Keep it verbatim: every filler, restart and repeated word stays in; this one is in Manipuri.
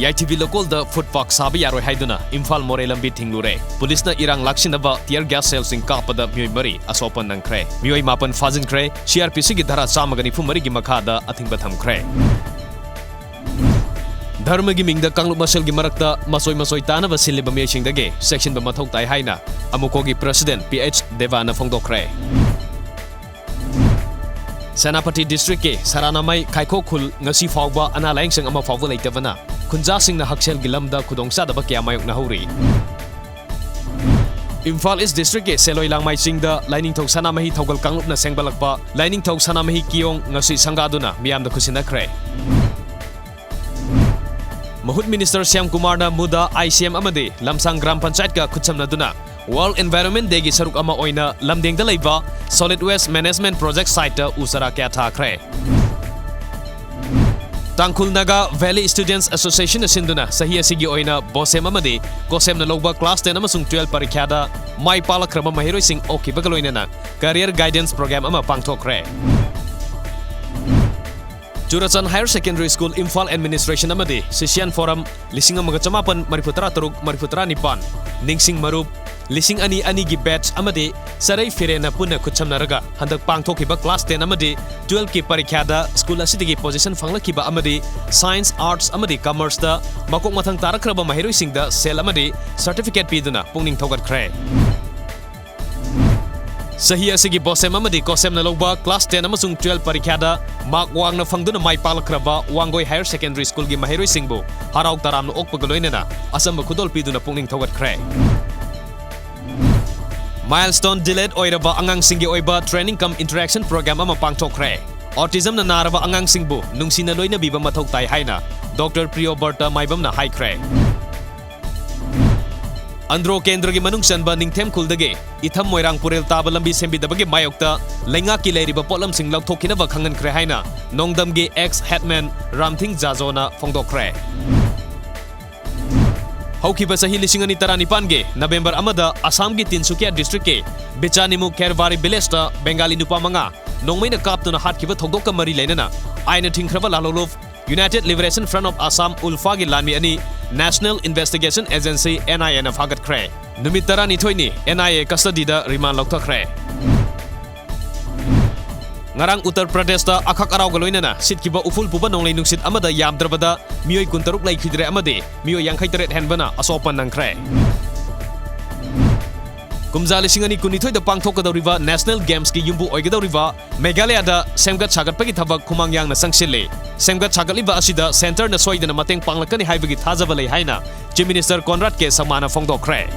ꯌꯥꯏꯊꯤꯕꯤ ꯂꯩꯀꯣꯜꯗ ꯐꯨꯠ ꯄꯥꯛ ꯁꯥꯕ ꯌꯥꯔꯣꯏ ꯍꯥꯏꯗꯨꯅ ꯏꯝꯐꯥꯜ ꯃꯣꯔꯦ ꯂꯝꯕꯤ ꯊꯤꯡꯂꯨꯔꯦ꯫ ꯄꯨꯂꯤꯁꯅ ꯏꯔꯥꯡ ꯂꯥꯛꯁꯤꯟꯅꯕ tear gas shellꯁꯤꯡ ꯀꯥꯞꯄꯗ ꯃꯤꯑꯣꯏ ꯃꯔꯤ ꯑꯁꯣꯛ ꯑꯄꯟ ꯅꯪꯈ꯭ꯔꯦ꯫ ꯃꯤꯑꯣꯏ ꯃꯥꯄꯟ ꯐꯥꯖꯤꯟꯈ꯭ꯔꯦ꯫ CRPCꯒꯤ ꯙꯥꯔꯥ ꯆꯥꯝꯃꯒ ꯅꯤꯐꯨ ꯃꯔꯤꯒꯤ ꯃꯈꯥꯗ ꯑꯊꯤꯡꯕ ꯊꯝꯈ꯭ꯔꯦ꯫ ꯙꯔꯃꯒꯤ ꯃꯤꯡꯗ ꯀꯥꯡꯂꯨꯞ ꯃꯁꯦꯜꯒꯤ ꯃꯔꯛꯇ ꯃꯆꯣꯏ ꯃꯆꯣꯏ ꯇꯥꯅꯕ ꯁꯤꯜꯂꯤꯕ ꯃꯤꯑꯣꯏꯁꯤꯡꯗꯒꯤ ꯆꯦꯛꯁꯤꯟꯕ ꯃꯊꯧ ꯇꯥꯏ ꯍꯥꯏꯅ ꯑꯃꯨꯀꯣꯒꯤ president P H ꯗꯦꯕꯥꯅ ꯐꯣꯡꯗꯣꯛꯈ꯭ꯔꯦ꯫ ꯁꯦꯅꯥꯄꯇꯤ districtꯀꯤ ꯁꯔꯥꯅꯥꯃꯩ ꯈꯥꯏꯈꯣ ꯈꯨꯜ ꯉꯁꯤ ꯐꯥꯎꯕ ꯑꯅꯥ ꯂꯥꯌꯦꯡꯁꯪ ꯑꯃ ꯐꯥꯎꯕ ꯂꯩꯇꯕꯅ ꯈꯨꯟꯖꯥꯁꯤꯡꯅ ꯍꯛꯁꯦꯜꯒꯤ ꯂꯝꯗ ꯈꯨꯗꯣꯡꯆꯥꯗꯕ ꯀꯌꯥ ꯃꯥꯌꯣꯛꯅꯍꯧꯔꯤ꯫ ꯏꯝꯐꯥꯜ East districtꯀꯤ ꯁꯦꯂꯣꯏ ꯂꯥꯡꯃꯥꯏ ꯆꯤꯡꯗ ꯂꯥꯏꯅꯤꯡꯊꯧ ꯁꯅꯥꯃꯍꯤ ꯊꯧꯒꯜ ꯀꯥꯡꯂꯨꯞꯅ ꯁꯦꯝꯒꯠꯂꯛꯄ ꯂꯥꯏꯅꯤꯡꯊꯧ ꯁꯅꯥꯃꯍꯤ ꯀꯤꯌꯣꯡ ꯉꯁꯤ ꯁꯪꯒꯥꯗꯨꯅ ꯃꯤꯌꯥꯝꯗ ꯈꯨꯠꯁꯤꯟꯅꯈ꯭ꯔꯦ꯫ ꯃꯍꯨꯠ minister ꯁ꯭ꯌꯥꯝ ꯀꯨꯃꯥꯔꯅ ꯃꯨꯗꯥ I C M ꯑꯃꯗꯤ ꯂꯝꯁꯥꯡ ꯒ꯭ꯔꯥꯝ ꯄꯟꯆꯥꯌꯠꯀ ꯈꯨꯠꯁꯝꯅꯗꯨꯅ World Environment Dayꯒꯤ ꯁꯔꯨꯛ ꯑꯃ ꯑꯣꯏꯅ ꯂꯝꯗꯦꯡꯗ ꯂꯩꯕ solid waste management project siteꯇ ꯎ ꯆꯥꯔꯥ ꯀꯌꯥ ꯊꯥꯈ꯭ꯔꯦ꯫ ꯇꯥꯡꯈꯨꯜ ꯅꯥꯒꯥ Valley Students Associationꯅ ꯁꯤꯟꯗꯨꯅ ꯆꯍꯤ ꯑꯁꯤꯒꯤ ꯑꯣꯏꯅ BOSEM ꯑꯃꯗꯤ COSEMꯅ ꯂꯧꯕ class ten ꯑꯃꯁꯨꯡ twelve ꯄꯔꯤꯈ꯭ꯌꯥꯗ ꯃꯥꯏ ꯄꯥꯛꯂꯛꯈ꯭ꯔꯕ ꯃꯍꯩꯔꯣꯏꯁꯤꯡ ꯑꯣꯛꯈꯤꯕꯒ ꯂꯣꯏꯅꯅ career guidance program ꯑꯃ ꯄꯥꯡꯊꯣꯛꯈ꯭ꯔꯦ꯫ ꯆꯨꯔꯥꯆꯥꯟ Higher Secondary School Imphal administration ꯑꯃꯗꯤ CCN Forum ꯂꯤꯁꯤꯡ ꯑꯃꯒ ꯆꯃꯥꯄꯟ ꯃꯔꯤꯐꯨ ꯇꯔꯥ ꯇꯔꯨꯛ ꯃꯔꯤꯐꯨ ꯇꯔꯥ ꯅꯤꯄꯥꯟ, ꯅꯤꯡꯁꯤꯡ ꯃꯔꯨꯞ ꯂꯤꯁꯤꯡ ꯑꯅꯤ ꯑꯅꯤꯒꯤ batch ꯑꯃꯗꯤ ꯆꯔꯩ ꯐꯤꯔꯦꯟꯅ ꯄꯨꯟꯅ ꯈꯨꯠꯁꯝꯅꯔꯒ ꯍꯟꯗꯛ ꯄꯥꯡꯊꯣꯛꯈꯤꯕ class ten ꯑꯃꯗꯤ twelveꯀꯤ ꯄꯔꯤꯈ꯭ꯌꯥꯗ school ꯑꯁꯤꯗꯒꯤ position ꯐꯪꯂꯛꯈꯤꯕ ꯑꯃꯗꯤ science, arts ꯑꯃꯗꯤ commerceꯇ ꯃꯀꯣꯛ ꯃꯊꯪ ꯇꯥꯔꯛꯈ꯭ꯔꯕ ꯃꯍꯩꯔꯣꯏꯁꯤꯡꯗ ꯁꯦꯜ ꯑꯃꯗꯤ certificate ꯄꯤꯗꯨꯅ ꯄꯨꯛꯅꯤꯡ ꯊꯧꯒꯠꯈ꯭ꯔꯦ꯫ ꯆꯍꯤ ꯑꯁꯤꯒꯤ BOSEM ꯑꯃꯗꯤ COSEMꯅ ꯂꯧꯕ class ten ꯑꯃꯁꯨꯡ twelve ꯄꯔꯤꯈ꯭ꯌꯥꯗ mark ꯋꯥꯡꯅ ꯐꯪꯗꯨꯅ ꯃꯥꯏ ꯄꯥꯛꯂꯛꯈ꯭ꯔꯕ ꯋꯥꯡꯒꯣꯏ Higher Secondary Schoolꯒꯤ ꯃꯍꯩꯔꯣꯏꯁꯤꯡꯕꯨ ꯍꯔꯥꯎ ꯇꯔꯥꯝꯅ ꯑꯣꯛꯄꯒ ꯂꯣꯏꯅꯅ ꯑꯆꯝꯕ ꯈꯨꯗꯣꯜ ꯄꯤꯗꯨꯅ ꯄꯨꯛꯅꯤꯡ ꯊꯧꯒꯠꯈ꯭ꯔꯦ꯫ Milestone delayed ꯑꯣꯏꯔꯕ ꯑꯉꯥꯡꯁꯤꯡꯒꯤ ꯑꯣꯏꯕ training cum interaction program ꯑꯃ ꯄꯥꯡꯊꯣꯛꯈ꯭ꯔꯦ꯫ Autismꯅ ꯅꯥꯔꯕ ꯑꯉꯥꯡꯁꯤꯡꯕꯨ ꯅꯨꯡꯁꯤꯅ ꯂꯣꯏꯅꯕꯤꯕ ꯃꯊꯧ ꯇꯥꯏ ꯍꯥꯏꯅ Doctor ꯄ꯭ꯔꯤꯌꯣꯕꯔꯇ ꯃꯥꯏꯕꯝꯅ ꯍꯥꯏꯈ꯭ꯔꯦ꯫ ꯑꯟꯗ꯭ꯔꯣ ꯀꯦꯟꯗ꯭ꯔꯒꯤ ꯃꯅꯨꯡ ꯆꯟꯕ ꯅꯤꯡꯊꯦꯝ ꯈꯨꯜꯗꯒꯤ ꯏꯊꯝ ꯃꯣꯏꯔꯥꯡ ꯄꯨꯔꯦꯜ ꯇꯥꯕ ꯂꯝꯕꯤ ꯁꯦꯝꯕꯤꯗꯕꯒꯤ ꯃꯥꯌꯣꯛꯇ ꯂꯩꯉꯥꯛꯀꯤ ꯂꯩꯔꯤꯕ ꯄꯣꯠꯂꯝꯁꯤꯡ ꯂꯧꯊꯣꯛꯈꯤꯅꯕ ꯈꯪꯍꯟꯈ꯭ꯔꯦ ꯍꯥꯏꯅ ꯅꯣꯡꯗꯝꯒꯤ ex headman ꯔꯥꯝꯊꯤꯡ ꯖꯥꯖꯣꯅ ꯐꯣꯡꯗꯣꯛꯈ꯭ꯔꯦ꯫ ꯍꯧꯈꯤꯕ ꯆꯍꯤ ꯂꯤꯁꯤꯡ ꯑꯅꯤ ꯇꯔꯥꯅꯤꯄꯥꯟꯒꯤ November ꯑꯃꯗ ꯑꯁꯥꯝꯒꯤ ꯇꯤꯟꯁꯨꯀꯤꯌꯥ districtꯀꯤ ꯕꯤꯆꯥꯅꯤꯃꯨ ꯈꯦꯔꯕꯥꯔꯤ villageꯇ ꯕꯦꯡꯒꯥꯂꯤ ꯅꯨꯄꯥ ꯃꯉꯥ ꯅꯣꯡꯃꯩꯅ ꯀꯥꯞꯇꯨꯅ ꯍꯥꯠꯈꯤꯕ ꯊꯧꯗꯣꯛꯀ ꯃꯔꯤ ꯂꯩꯅꯅ ꯑꯥꯏꯟꯅ ꯊꯤꯡꯈ꯭ꯔꯕ ꯂꯥꯂꯣꯂꯨꯞ United Liberation Front of Assam, ULFA-ꯒꯤ ꯂꯥꯟꯃꯤ ꯑꯅꯤ National Investigation Agency, NIA-ꯅ ꯐꯥꯒꯠꯈ꯭ꯔꯦ꯫ ꯅꯨꯃꯤꯠ ꯇꯔꯥꯅꯤꯊꯣꯏꯅꯤ NIA custody-ꯗ remand ꯂꯧꯊꯈ꯭ꯔꯦ꯫ ꯉꯔꯥꯡ ꯎꯠꯇꯔ ꯄ꯭ꯔꯗꯦꯁꯇ ꯑꯈꯛ ꯑꯔꯥꯎꯒ ꯂꯣꯏꯅꯅ ꯁꯤꯠꯈꯤꯕ ꯎꯐꯨꯜ ꯄꯨꯕ ꯅꯣꯡꯂꯩ ꯅꯨꯡꯁꯤꯠ ꯑꯃꯗ ꯌꯥꯝꯗ꯭ꯔꯕꯗ ꯃꯤꯑꯣꯏ ꯀꯨꯟꯇꯔꯨꯛ ꯂꯩꯈꯤꯗ꯭ꯔꯦ ꯑꯃꯗꯤ ꯃꯤꯑꯣꯏ ꯌꯥꯡꯈꯩꯇꯔꯦꯠ ꯍꯦꯟꯕꯅ ꯑꯁꯣꯛ ꯑꯄꯟ ꯅꯪꯈ꯭ꯔꯦ꯫ ꯀꯨꯝꯖꯥ ꯂꯤꯁꯤꯡ ꯑꯅꯤ ꯀꯨꯟꯅꯤꯊꯣꯏꯗ ꯄꯥꯡꯊꯣꯛꯀꯗꯧꯔꯤꯕ National Games-ꯀꯤ ꯌꯨꯝꯕꯨ ꯑꯣꯏꯒꯗꯧꯔꯤꯕ ꯃꯦꯘꯥꯂꯌꯥꯗ ꯁꯦꯝꯒꯠ ꯁꯥꯒꯠꯄꯒꯤ ꯊꯕꯛ ꯈꯨꯃꯥꯡ ꯌꯥꯡꯅ ꯆꯪꯁꯤꯜꯂꯤ꯫ ꯁꯦꯝꯒꯠ ꯁꯥꯒꯠꯂꯤꯕ ꯑꯁꯤꯗ centre-ꯅ ꯁꯣꯏꯗꯅ ꯃꯇꯦꯡ ꯄꯥꯡꯂꯛꯀꯅꯤ ꯍꯥꯏꯕꯒꯤ ꯊꯥꯖꯕ ꯂꯩ ꯍꯥꯏꯅ Chief Minister Conrad K Sangma-ꯅ ꯐꯣꯡꯗꯣꯛꯈ꯭ꯔꯦ꯫